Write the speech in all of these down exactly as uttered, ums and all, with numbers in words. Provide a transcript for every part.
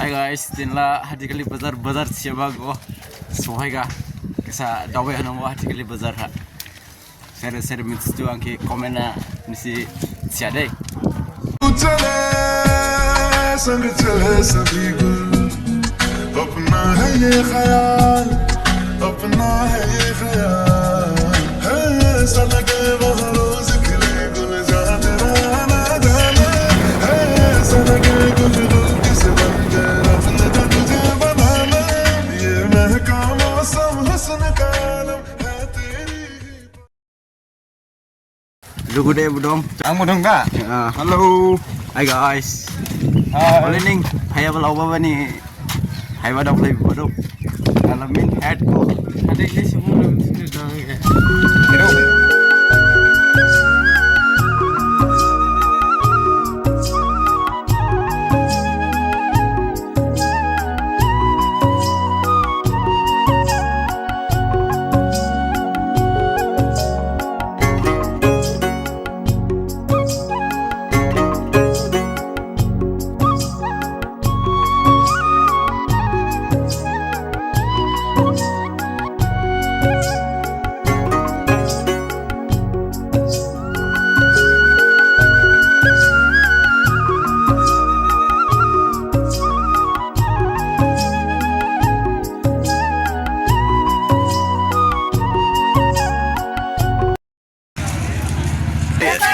Hey guys, dini la Hatikali bazar, bazar siyaba go. Sophaiga. Khisa daobai hanang go Hatikali bazar ha. Sere sere mithidu angkhe comment ha nisi thiya dei. चले संग चले सभी गुल, अपना है ये ख्याल, अपना है ये ख्याल। है सदके वो रोज खिले गुल, जाने ना जाने। है सदके गुल, गुल किस बन के अपने तुझे बनाना। ये महका मौसम हुस्न का आलम है तेरी ही। Lugu de budong. Ang budong da. Ah. Hello. Hi guys. Hi. Morning. Hai abal oba bani. Hai badok lai badok. Alamin head ko. Ada ini semua dalam sini dah. Hello.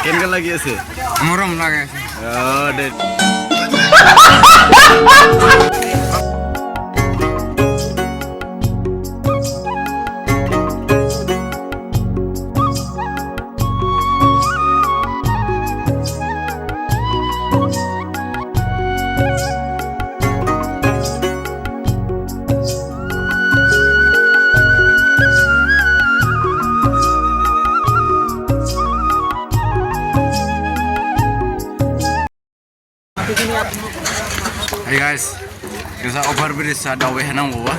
কেনেকা লাগি আছে? মৰম লাগে আছে। অ, দে। Hey guys, khisa over bridge sa daobai hanang go ba.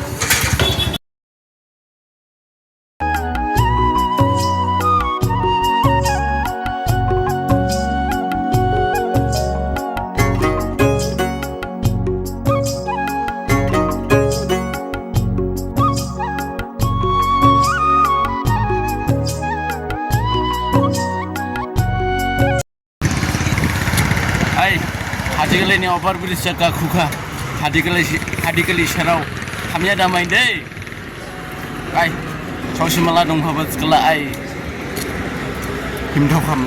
Ai, Hatikali ni over bridge sa kha khukha. Hatikali si-, Hatikali sarao. Hamya damai dei. Ai, saosi mala dong haba thikhala ai. Himthao kham.